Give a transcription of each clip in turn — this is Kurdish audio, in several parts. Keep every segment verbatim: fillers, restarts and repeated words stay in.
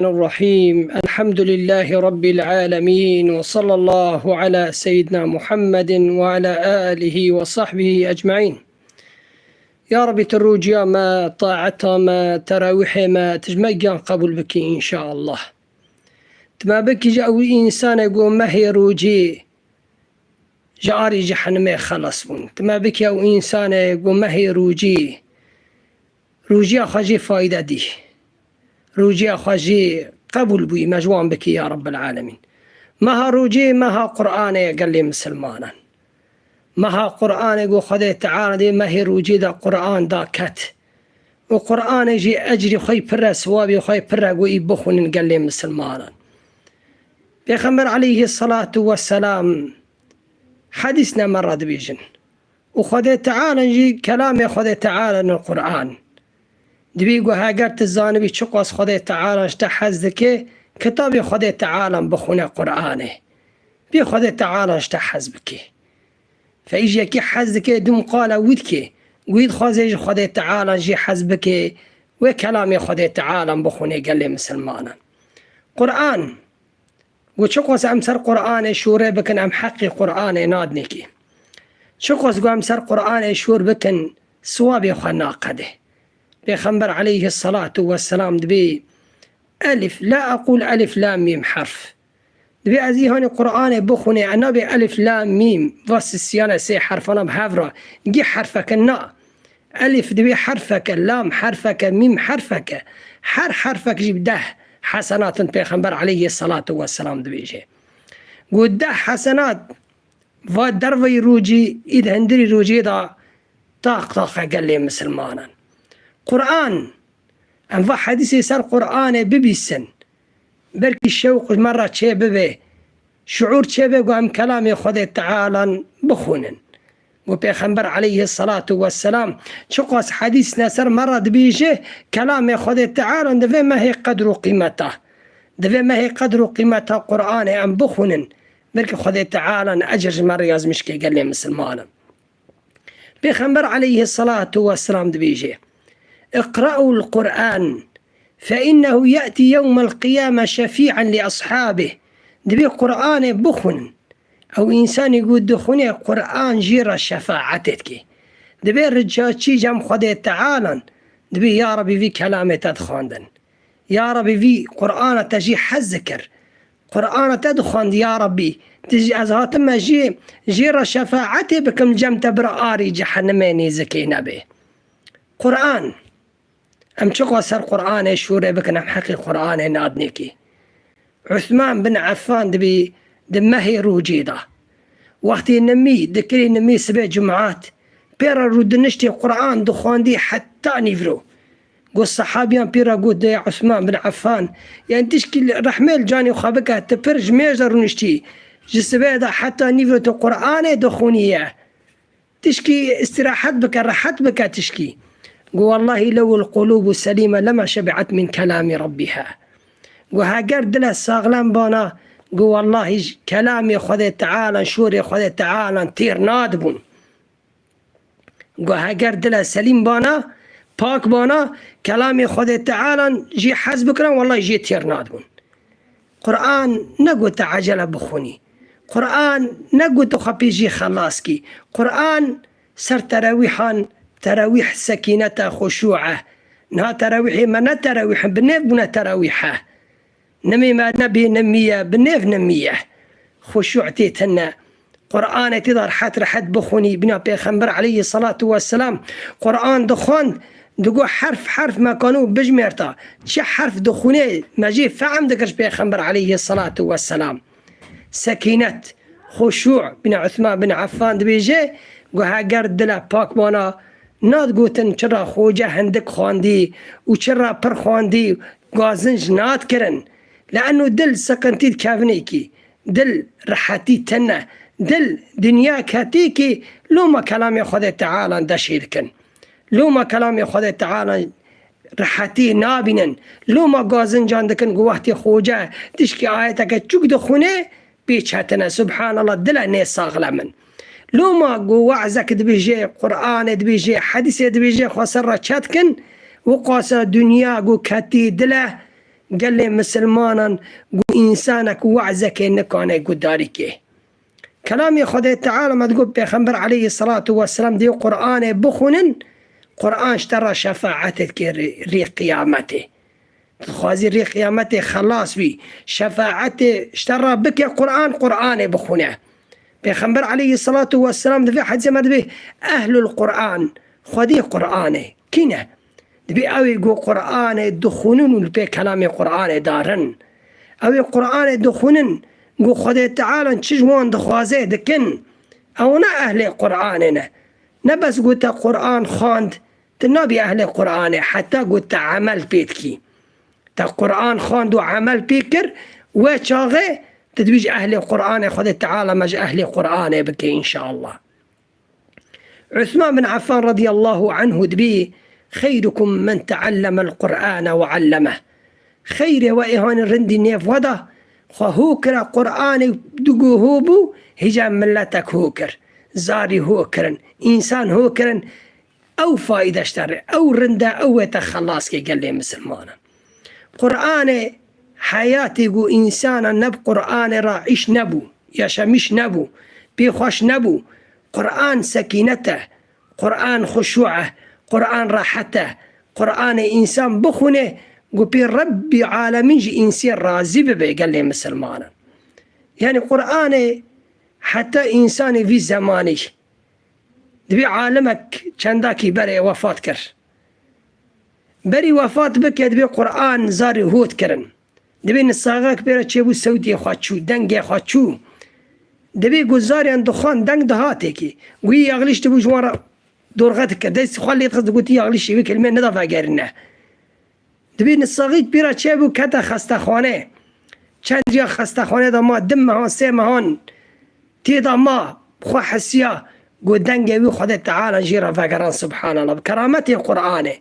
الرحيم. الحمد لله رب العالمين، وصلى الله على سيدنا محمد وعلى آله وصحبه أجمعين. Ya Rabbi, tu rûciya me, taeta me, terawîhê me, tu ji me giyan qebûl bikî, înşaallah. Tu me bikî ji ew însanê ku mehê rûcî ji arî cehenimê xelas bûn. Tu me bikî ew însanê ku mehê rûcî, rûciya xwe jî fayde dî. Rûciya xwe jî qebûl bûyî, me ji wan bikî ya Rabbil Alemîn. Meha rûcî, meha Qur'anê ye gelê misilmanan. Meha Qur'anê ku Xwedê Teala dê mehê rûcî de Qur'an da ket. Û Qur'anê jî ecrî xwe yî pir e, siwabê xwe yî pir e ku yî bixwînin gelê misilmanan. Pêxember aleyhî selatu weselam hedîs ne me re dibêjin. Û Xwedê Teala jî kelamê Xwedê Teala ne Qur'an. Dibî ku heger tu zanibî çiqas Xwedê Teala ji te hez dike, kitabê Xwedê Teala bixwîne Qur'anê. Bê Xwedê Teala ji te hez bike. Feyî ji yekî hez dike, dûm qala wî dike. Wî dixwaze ji Xwedê Teala jî hez bike, wê kelamê Xwedê Teala bixwîne gelê misilmanan. Qur'an, ku çiqas em ser Qur'anê şûrê bikin, em heqî Qur'anê nadinê kê. Çiqas ku em ser Qur'anê şûr bikin, siwabê xwe naqede. Pêxember aleyhî selatu weselam dibê, elif, la aqul elif lam mîm harf. Dibê ez îhanê Qur'anê bixwînê, ez nabê elif, lam, mîm, va sisiyane sê herfana bi hev re, gî herfeke na. Elif dibê herfeke, lam herfeke, mîm herfeke. Her herfek jî bi deh hesenat in, Pêxember aleyhî selatu weselam dibêje. Got deh hesenat va derveyî rûcî, î di hindirî rûcî de taq taq e gelê misilmanan. Qur'an, em va hedîsê ser Qur'anê bibîsin. Belkî şewq ji me re çê bibe, şiûr çê be ku em kelamê Xwedê Tealan bixwînin. Û Pêxember aleyhî selatu weselam çiqas hedîs ne ser me re dibêje, kelamê Xwedê Tealan divê mehê qedr û qîmeta. Divê mehê qedr û qîmeta Qur'anê em bixwînin. Belkî Xwedê Tealan ecir ji me re yazmiş ke gelê misilmanan. Pêxember aleyhî selatu weselam dibêje, اقرأوا القرآن فإنه يأتي يوم القيامة شفيعا لأصحابه. Dibê Qur'anê bixwînin. Ew însanî ku dixwîne Qur'an jê re şefaetê dike. Dibê rica çî cem Xwedê Tealan, dibê ya Rebî vî kelamê te dixwandin. Ya Rebî vî Qur'ana te jî hez dikir. Qur'ana te dixwend ya Rebî. Tu jî ez hatime jê, jê re şefaetê bikim cem te bira arî cehenimê nêzikê nebe. Qur'an. Em çiqas ser Qur'anê şûrê bikin, em heqî Qur'anê nadinê kê. Usman bin Affan dibî di mehê rûcê de. Wextê nimî, dikirî nimî sibê cumat, pê re rûdiniştê Qur'an dixwandî heta nîvro. Got sehabiyan pê re got, dê Usman bin Affan, yani tişkî rehmê li canê xwe bike, tu pir ji mêj de rûniştî. Ji sibê de heta nîvro tu Qur'anê dixwînî ye. Tişkî îstîrahet bike, rehet bike tişkî. Got, "Wellahî lewil qulûbu selîme lema şebi'et min kelamî Rabbîha." Got, "Heger dile saxlem bana, got, wellahî ji kelamê Xwedê Teala, şûrê Xwedê Teala têr nadibûn." Got, "Heger dile selîm bana, pak bana, kelamê Xwedê Teala jê hez bikirin, wellahî jê têr nadibûn." Qur'an negot te ecele bixwînî. Qur'an negot tu xwe pê jê xelas kî. Qur'an ser terawîhan, terawîh sekînet e, xuşû e. Niha terawîhê me ne terawîh in, bi nêv bûne terawîh e. Nimê me ne bê nimî ye, bi nêv nimî ye. Xuşû tê tune. Qur'anê tê de rehet rehet bixwînî, bîna Pêxember aleyhî selatu weselam Qur'an dixwend, digot herf herf me kanû bijmêrta. Çi herf dixwînê me jê fehm dikir ji Pêxember aleyhî selatu weselam. Sekînet, xuşû, bîna Usman bin Affan dibêje, got heger dile pak bana, nadgotin çira xoce hindik xwandî û çira pir xwandî, gazinc nadikirin. Le'enno dil siqintî dikevinê kî. Dil rehetî tine. Dil dinya ketî kî loma kelamê Xwedê Teala deşê dikin. Loma kelamê Xwedê Teala rehetî nabînin. Loma gazincan dikin ku wextê xoce tişkî ayeteke çûk dixwîne pê çetin e. Subhanallah, dile nê saxlem in. Loma ku we'zek dibêje, Qur'anê dibêje, hedîsê dibêje, xwe ser re çet kin, wiqasa dinya ku ketî dile, gelê misilmanan ku însanek wezekê nikane gudarî kê. Kelamê Xwedê Teala me digot, Pêxember aleyhisselatu vesselam dê Qur'anê bixwînin, Qur'an ji te re şefaetê dike rê, rê qiyametê. Dixwazî rê qiyametê xelas bî, şefaetê ji te re bike Qur'an, Qur'anê bixwîne. Pêxember aleyhisselatu vesselam di vê hedîsê me dibê ehlul Qur'an, xwedî Qur'anê. Kî ne? Dibê ew ê ku Qur'anê dixwînin û li pê kelamê Qur'anê darin. Ew ê Qur'anê dixwînin ku Xwedê Teala çi ji wan dixwaze dikin. Ew ne ehlê Qur'anê ne. Ne bes ku te Qur'an xwend, tu nabî ehlê Qur'anê heta ku te emel pê dikî. Te Qur'an xwend û emel pê kir, wê çaxê tu dibî ji ehlê Qur'anê, Xwedê Teala me ji ehlê Qur'anê bike înşallah. Usman bin Affan radiyallahu anhu dibî, "Xeyrukum men teallemel Qur'ane ve allemeh." Xeyrê we ê hanî rindî nêv we da, xwe hû kira Qur'anê, du ku hû bû, hîca miletek hû kir, zarî hû kirin, însan hû kirin, ew faîde ji te re, ew rind e, ew ê te xelas ke gelê misilmanan. Qur'anê heyatê ku însana ne bi Qur'anê re îş nebû, yaşamîş nebû, pê xweş nebû. Qur'an sekînet e, Qur'an xuşû e, Qur'an rehet e. Qur'anê însan bixwîne ku pê Rebbî alemîn ji însê razî bibe gelê misilmanan. Yani Qur'anê heta însanê vî zemanî Dibî alimek çendakî berê wefat kir. Berî wefat bike, dibê Qur'an zarî hût kirin. Dibê nisaxek pê re çêbû, sewtê xwe çû, dengê xwe çû. Dibê ku zariyan dixwend, deng dihatê kî. Wî yaxlîş dibû ji wan re dorxe dikir. Destî xwe lê dixist, digotî, "Yaxlîşê wî kelmê neda vegerîne." Dibî nisaxî pîra çêbû, kete xestexane. Çend riya xestexane de ma, du mehan, sê mehan tê de ma, xwe hesiya ku dengê wî Xwedê Teala jê re vegeran, subhanallah, bi kerametê Qur'anê.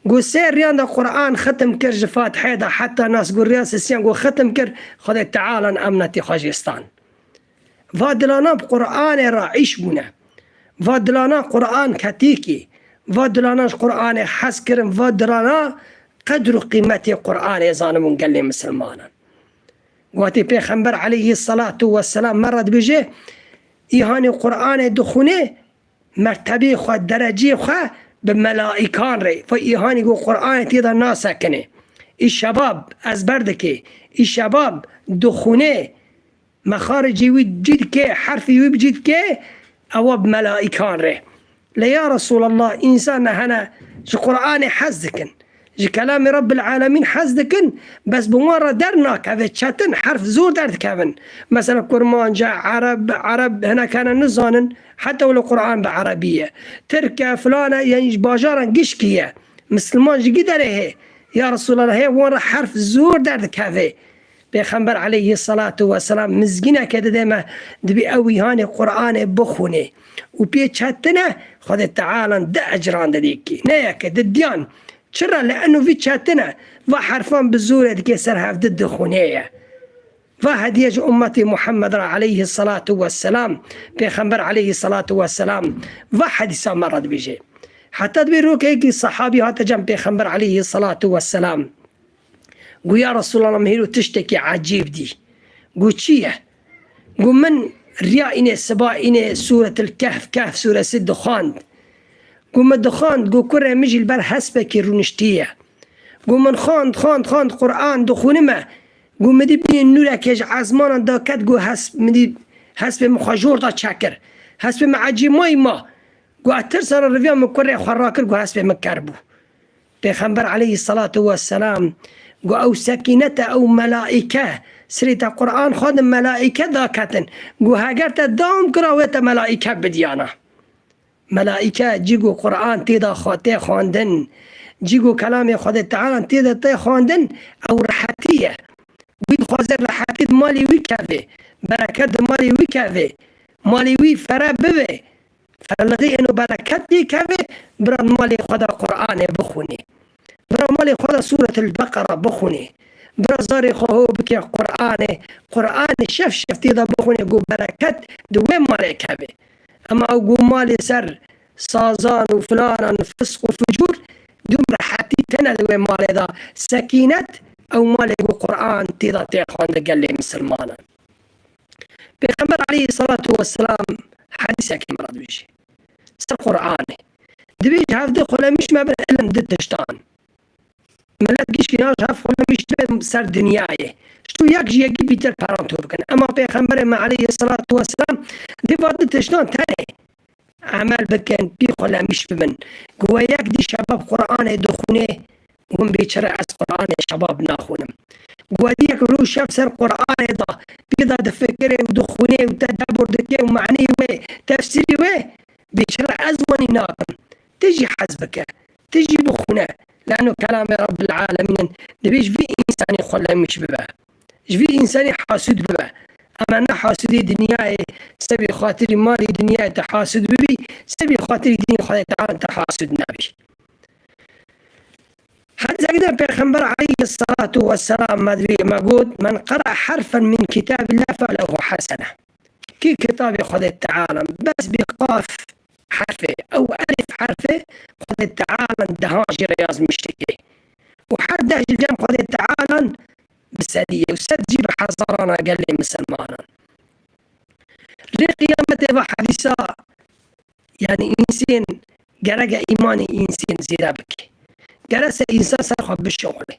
Ku sê riyan de Qur'an xitim kir ji Fatihê de heta Nas, ku riya sisiyan ku xitim kir, Xwedê Teala eminetê xwe jê stan. Va dilana bi Qur'anê re îş bûne. Va dilana Qur'an ketîkî. Va dilana ji Qur'anê hez kirin. Va dilana qedr û qîmetê Qur'anê zanibûn gelê misilmanan. Watê Pêxember aleyhisselatu vesselam me re dibêje, îhanê Qur'anê dixwîne, mertebê xwe, derecê xwe bi melaîkan re. Va îhanî ku Qur'anê tê de nasekine. Î şebab ezber dike. Î şebab dixwîne. Mexaricê wî cî dike, herfê wî bi cî dike, ewa bi melaîkan re. Lê ya Resulallah, însan ne hene ji Qur'anê hez dikin. Ji kelamê Rabbil Alemîn hez dikin, bes bi wan re dernakeve, çetin, herf zor derdikevin. Mesela Kurmanc e, Ereb, Ereb hinek hene nizanin, heta wilo Qur'an bi Erebî ye. Tirk e, filan e, yani ji bajaran gişkî ye. Misliman ji gî derê hê. Ya Resulallah, hê wan re herf zor derdikeve. Pêxember aleyhisselatu vesselam mizgîneke dide me, dibî ew îhanê Qur'anê bixwînê. Û pê çetin e, Xwedê Teala di ecran didî kî. Ne yeke, di diyan. Çira? Li eno vî çetin e. Va herfan bi zorê dike ser hevdi dixwînê ye. Va hediye ji ummetê Muhammed re aleyhisselatu vesselam. Pêxember aleyhisselatu vesselam va hedîsa me re dibêje. Heta dibê rokekî sahabî hate cem Pêxember aleyhisselatu vesselam. Gu, ya Resulallah, min hîro tiştekî ecîb dî. Gu, çi ye? Gu, min riya înê siba înê Sûretil Kehf, Kehf sûresî dixwand. Gu, min dixwand, gu, kurê min jî li ber hespekî rûniştiye. Gu, min xwand, xwand, xwand, Qur'an dixwînime. Gu, min dî bînî nûrekê ji ezmanan daket, gu, hesp, min dî hespê min xwe jor da çekir. Hespê min ecîmayî ma. Gu, ez tirsa re riviya min kurê xwe rakir, gu, hespê min ker bû. Pêxember aleyhisselatu vesselam gu ew sekînet e, ew melaîke, sirê te Qur'an xwendin, melaîke daketin. Gu heger te dawam kira wê te melaîke bidiyana. Melaîke cî gu Qur'an tê de xwe tê xwendin, cî gu kelamê Xwedê Teala tê de tê xwendin, ew rehetî ye. Wî dixwaze rehetî di malê wî keve, bereket di malê wî keve, malê wî fere bibe. Ferlixî êno bereket tê keve, bira malê xwe de Qur'anê bixwînê. Bira malê xwe de Sûretil Beqera bixwînê. Bira zarê xwe ho bike Qur'anê. Qur'anê şev şev tê de bixwînê, gu bereket di wê malê keve. Ema ew gu malê ser sazan û filanan, fisq û fucûr, dûm rehetî tene li wê malê de. Sekînet Ew malê ku Quran tê de tê xwendin gelê misilmanan. Pêxember aleyhisselatu vesselam hedîsekê me re dibêje. Ser Quranê. Dibêje hevdê xulemîş me bin ilin di tiştan. Milet gişkî naş hev xulemîş dibin ser dinyayê. Ji tu yek ji yekî bîtir paranto bikin. Ema Pêxemberê me aleyhisselatu vesselam dê va di tiştan tenê emel bikin, pî xulemîş bibin. Ku we yek dî şebab Quranê dixwînê, hûn bêçire ez Quranê şebab naxwînim. Ku we dî yek rû şev ser Quranê da, pî da difikirê û dixwînê û tedebur dike û manî wê, tefsîrî wê, bêçire ez wenî nakim. Ti jî hez bike, ti jî bixwîne. Leno kelamê Rabbil Alemîn in, dibê ji vî însanî xulemîş bibe. Ji vî însanî hasûd bibe. Ema ne hasûdê dinyayê, sebî xatirî malî dinyayê te hasûd bibî, sebî xatirî dînê Xwedê Teala te hasûd nebî. Hedîsekê de Pêxember aleyhisselatu vesselam me dibê me got, "Men qera herfen min kitabillah felehu hasene." Kî kitabê Xwedê Teala bes bê qaf herfê, ew elif herfê Xwedê Teala dehan jê re yazmiş dike. Û her deh ji cem Xwedê Teala bi sedî ye û sed jî bi hezarana gelê misilmanan. Lê qiyametê va hedîsa, yani însên gereke îmanê însên zêde bike. Gerese însan ser xwe bişewile.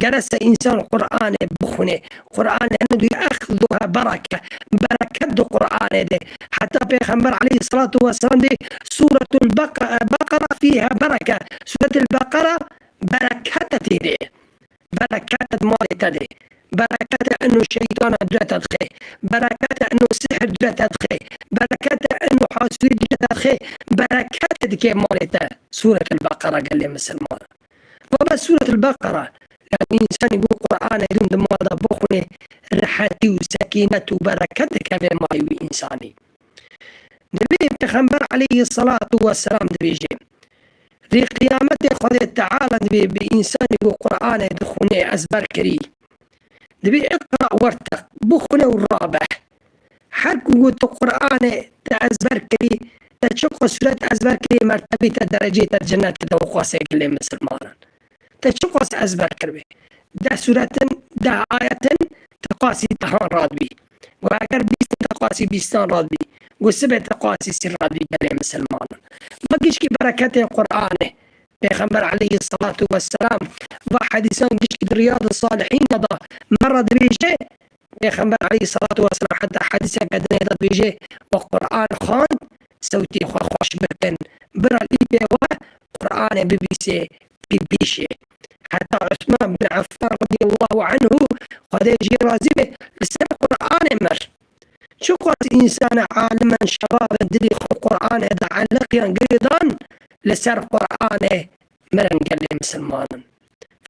Gerese însan Qur'anê bixwine. Qur'an leno dû exduha bereke. Bereket di Qur'anê de. Heta Pêxember aleyhissalatu vesselam dê Sûretul Beq-, Beqera fîha bereke. Sûretul Beqera berekete tê de. Berekete di malê te de. Berekete eno şeytana dûre te dixe. Berekete eno sihir dûre te dixe. Berekete eno hasûdî dûre te dixe. Berekete dike malê te. Sûretul Beqera gelê misilman. Baba Sûretul Beqera. Yani însanî ku Qur'anê dûn di mal de bixwine, rehetî û sekînet û bereket dikeve malê wî însanî. Dibê Pêxember aleyhissalatu vesselam dibêje, rê qiyametê Xwedê Teala dibê bi însanî ku Qur'anê dixwine ezber kirî. Dibê iqra werteq, bixwine û rabe. Her ku got tu Qur'anê te ezber kirî, te çiqas sûret ezber kirî, mertebê te derecê te cennet de û qasê gelê misilmanan. Te çiqas ezber kiribê? Deh sûretin, deh ayetin, te qasî dehan radibî. Û eger bîstin te qasî bîstan radibî. Û sibê te qasî sî radibî gelê misilmanan. Ma gişkî bereketê Qur'anê. Pêxember aleyhissalatu vesselam va hedîsan gişkî di Riyad-ı Salihîn de da me re dibêje, Pêxember aleyhissalatu vesselam heta hedîseke dinê de dibêje, we Qur'an xwend, sewtê xwe xweş bikin, bira lîpê we Qur'anê bibîsê, bibîşê. Heta Osman bin Affan radiyallahu anhu, Xwedê jê razî be, li ser Qur'anê mir. Çiqas însana alimen şebaben dilê xwe Qur'anê de eliqiyan girêdan, li ser Qur'anê mirin gelê misilmanin.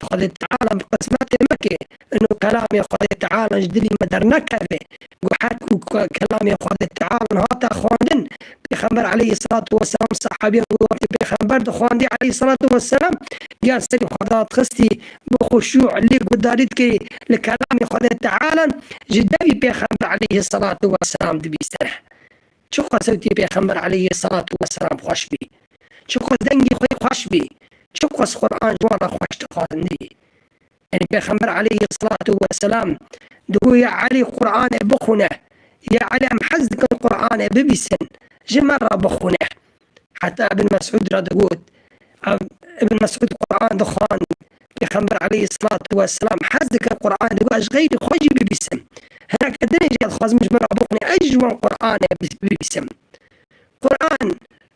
Xwedê Teala bi qismetê me ke ino kelamê Xwedê Teala ji dilî me dernekeve. Got her ku ke-, kelamê Xwedê Teala hate xwendin, Pêxember aleyhissalatu vesselam, sahabiyan ku wextê Pêxember dixwandî aleyhissalatu vesselam, yan serî xwe dadixistî, bi xuşû lê guhdarî dikirî li kelamê Xwedê Teala, ji devî Pêxember aleyhissalatu vesselam dibîstine. Çiqas sewtê Pêxember aleyhissalatu vesselam xweş bî. Çiqas dengê xwe xweş bî. Çiqas Qur'an ji wan re xweş dixwendî. Yani Pêxember aleyhissalatu vesselam digot, ya Elî Qur'anê bixwine. Ya Elî em hez dikin Qur'anê bibîsin. Ji me re bixwine. Heta Ibn Mes'ud re digot, ev Ibn Mes'ud Qur'an dixwand. Pêxember aleyhissalatu vesselam hez dikir Qur'an, digot, ez ji xeyrî xwe jî bibîsim. Hineke dinê jî dixwazim ji min re bixwîne, ez jî ji wan Qur'anê bi-, bibîsim. Qur'an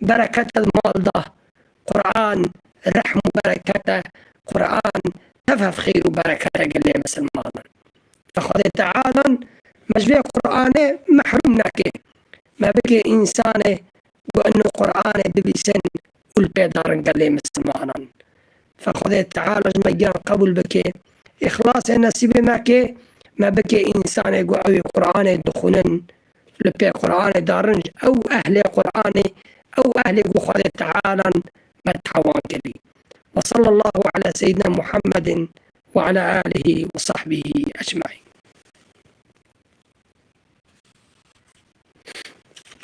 berekete di mal de. Qur'an rehm û berekete. Qur'an tev hev xeyr û berekete gelê misilmanan. Xwedê Teala me ji vê Qur'anê mehrûm neke. Me bike însanê ku ino Qur'anê dibîsin û li pê darin gelê misilmanan. Fe Xwedê Teala ji me giran qebûl bike. Îxlasê nesîbê me ke, me bike însanê ku ew ê Qur'anê dixwînin, li pê Qur'anê darin, ew ehlê Qur'anê, ew ehlê ku Xwedê Teala me tewan kirî. Ve sallallahu ala seyyidina Muhammedin ve ala alihi ve sahbihi ecmaîn.